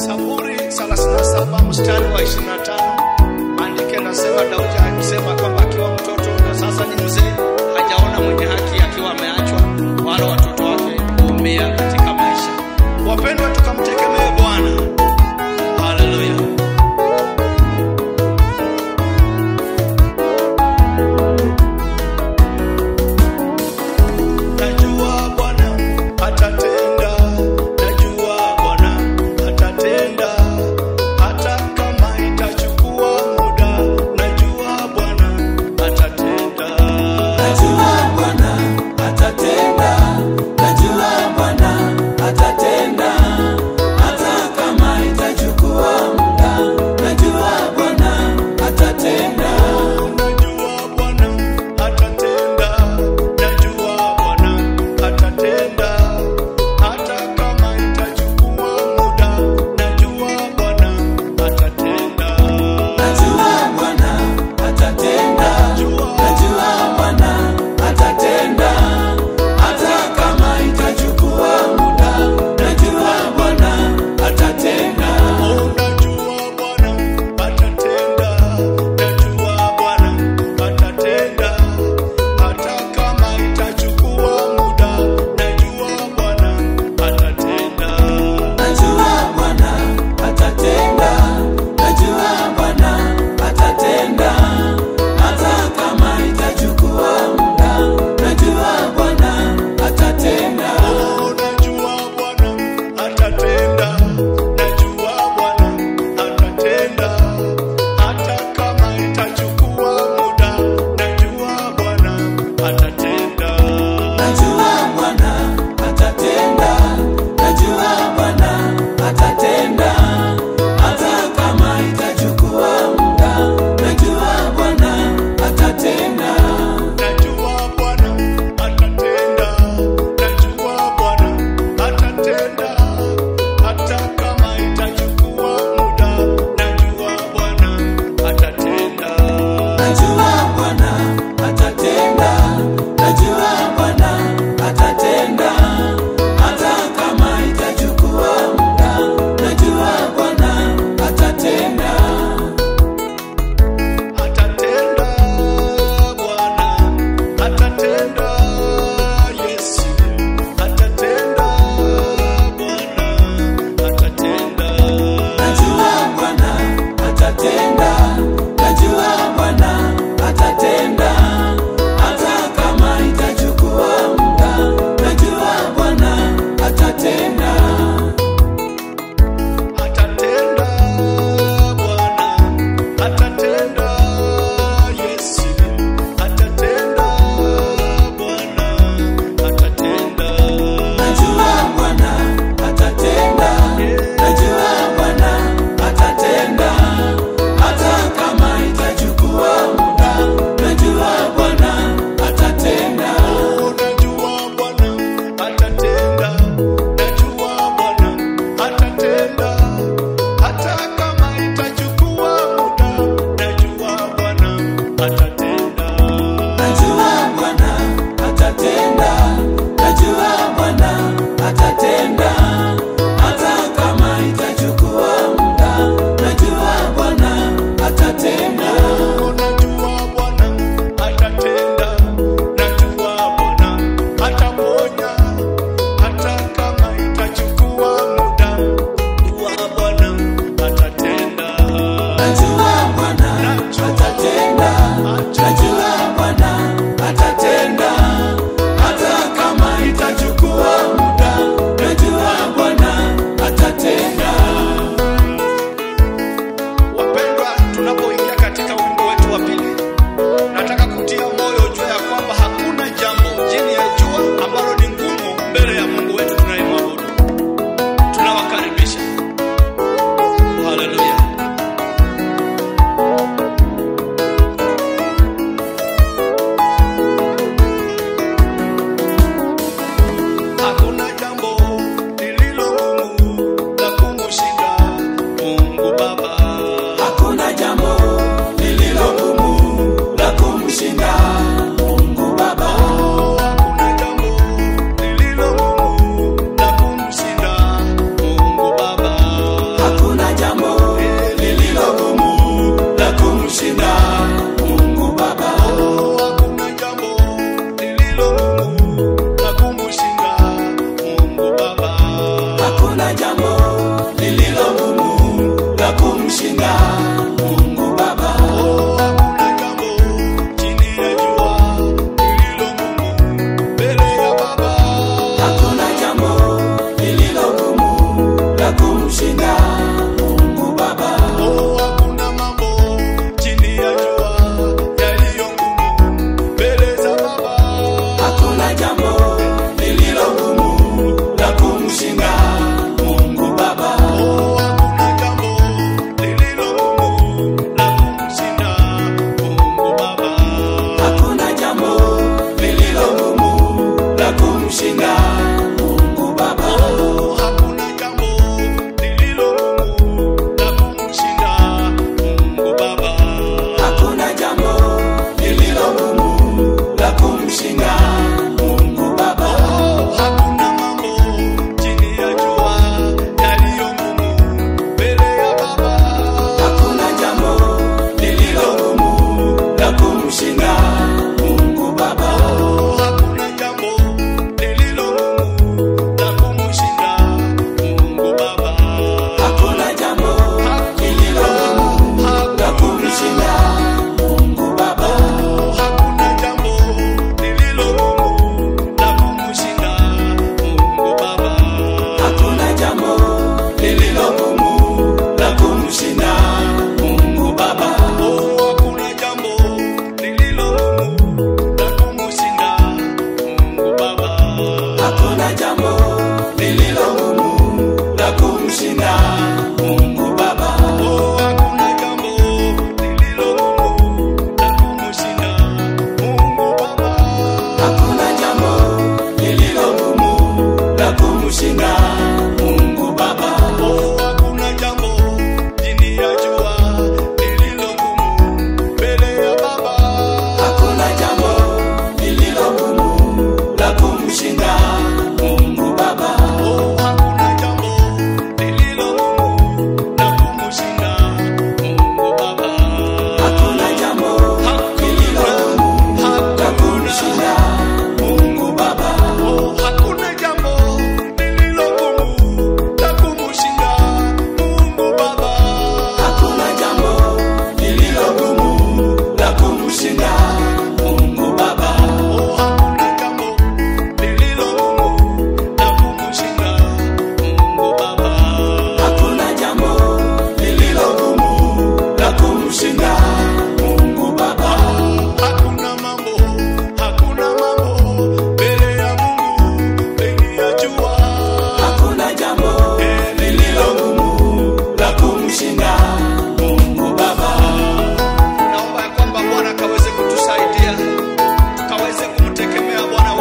Zaburi 37 mstari wa 25, maandiko yanasema Daudi alisema kwamba akiwa mtoto na sasa ni mzee, hajaona mwenye haki akiwa ameachwa wala watoto wake kuumia katika maisha. Wapendwa, tukamtegemee Bwana. Haleluya. Najua Bwana atatenda, najua Bwana atatenda, hata kama itachukua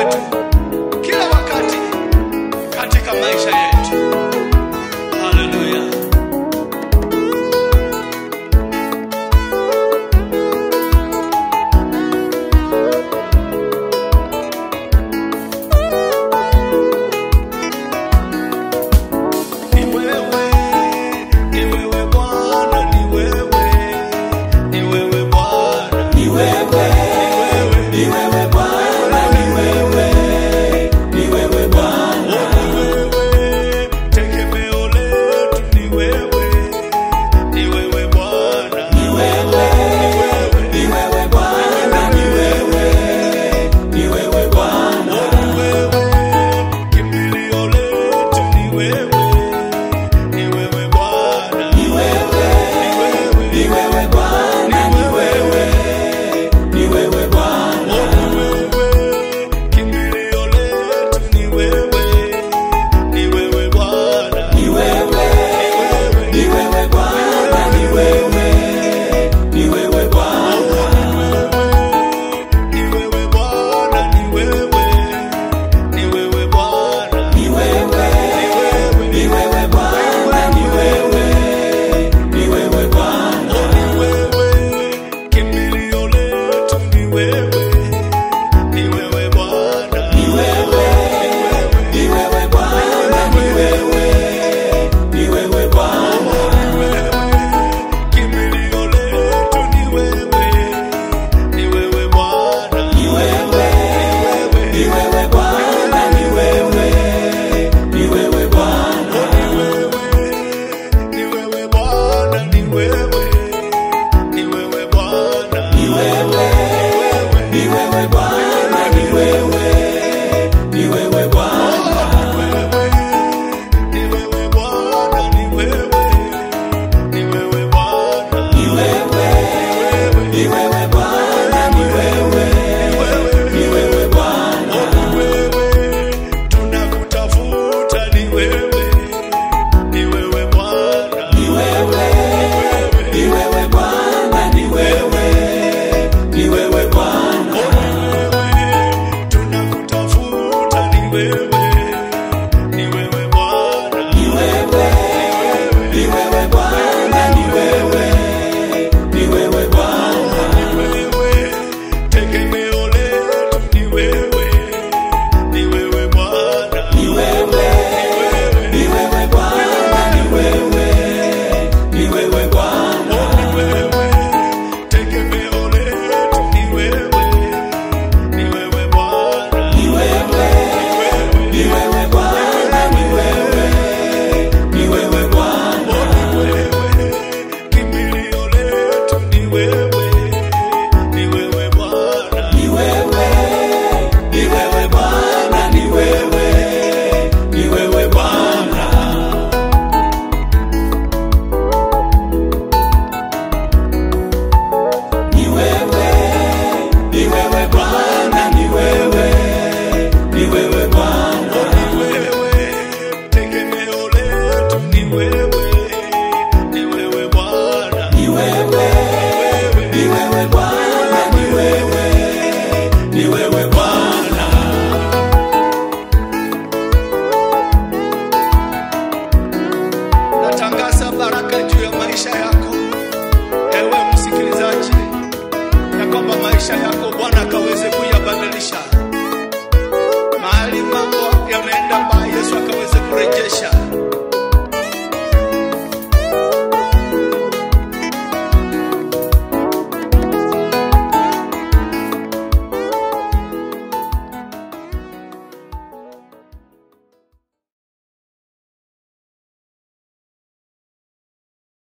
kwetu kila wakati katika maisha yetu. Haleluya. Ni wewe Bwana, ni wewe, ni wewe Bwana, Ni wewe, ni wewe Bwana, ni wewe, ni wewe Bwana. Oh, ni wewe tegemeo letu, ni wewe, ni wewe Bwana, Ni wewe, ni wewe Bwana, ni wewe, ni wewe Bwana. Oh, ni wewe kimbilio letu, ni wewe, ni wewe Bwana, Ni wewe, ni wewe Bwana, ni wewe, ni wewe Bwana. Oh, ni wewe kimbilio letu, ni wewe, ni wewe Bwana, Ni wewe, ni wewe Bwana, ni wewe, ni wewe Bwana. Ni wewe Bwana, ni wewe, ni wewe Bwana, Ni wewe, ni wewe Bwana, ni wewe, ni wewe Bwana. Oh, ni wewe kimbilio letu, ni wewe, ni wewe Bwana, Ni wewe, ni wewe Bwana, ni wewe, ni wewe Bwana. Oh, ni wewe kimbilio letu, ni wewe, ni wewe Bwana, Ni wewe, ni wewe Bwana, ni wewe, ni wewe Bwana. Oh, ni wewe, ni wewe Bwana, ni wewe, ni wewe Bwana, Ni wewe, ni wewe Bwana, ni wewe, ni wewe Bwana. Ni wewe Bwana, ni wewe, ni wewe Bwana, Ni wewe, ni wewe Bwana, ni wewe, ni wewe Bwana. Oh, ni wewe tunakutafuta, ni wewe, ni wewe Bwana, Ni wewe, ni wewe Bwana, ni wewe, ni wewe Bwana. Oh, ni wewe tunakutafuta, ni wewe, ni wewe Bwana, Ni wewe, ni wewe Bwana, ni wewe, ni wewe Bwana. Ni wewe tegemeo letu, ni wewe, ni wewe Bwana, Ni wewe, ni wewe Bwana, ni wewe, ni wewe Bwana. Oh, ni wewe tegemeo letu, ni wewe, ni wewe Bwana, Ni wewe, ni wewe Bwana, ni wewe, ni wewe Bwana. Oh, ni wewe kimbilio letu, ni wewe, ni wewe Bwana, Ni wewe, ni wewe Bwana, ni wewe, ni wewe Bwana. Ni wewe, ni wewe Bwana, ni wewe, ni wewe Bwana. Oh, ni wewe tegemeo letu, ni wewe, ni wewe Bwana, Ni wewe, ni wewe Bwana, ni wewe, ni wewe Bwana. Natangaza baraka juu ya maisha yako, ewe msikilizaji, ya kwamba maisha yako Bwana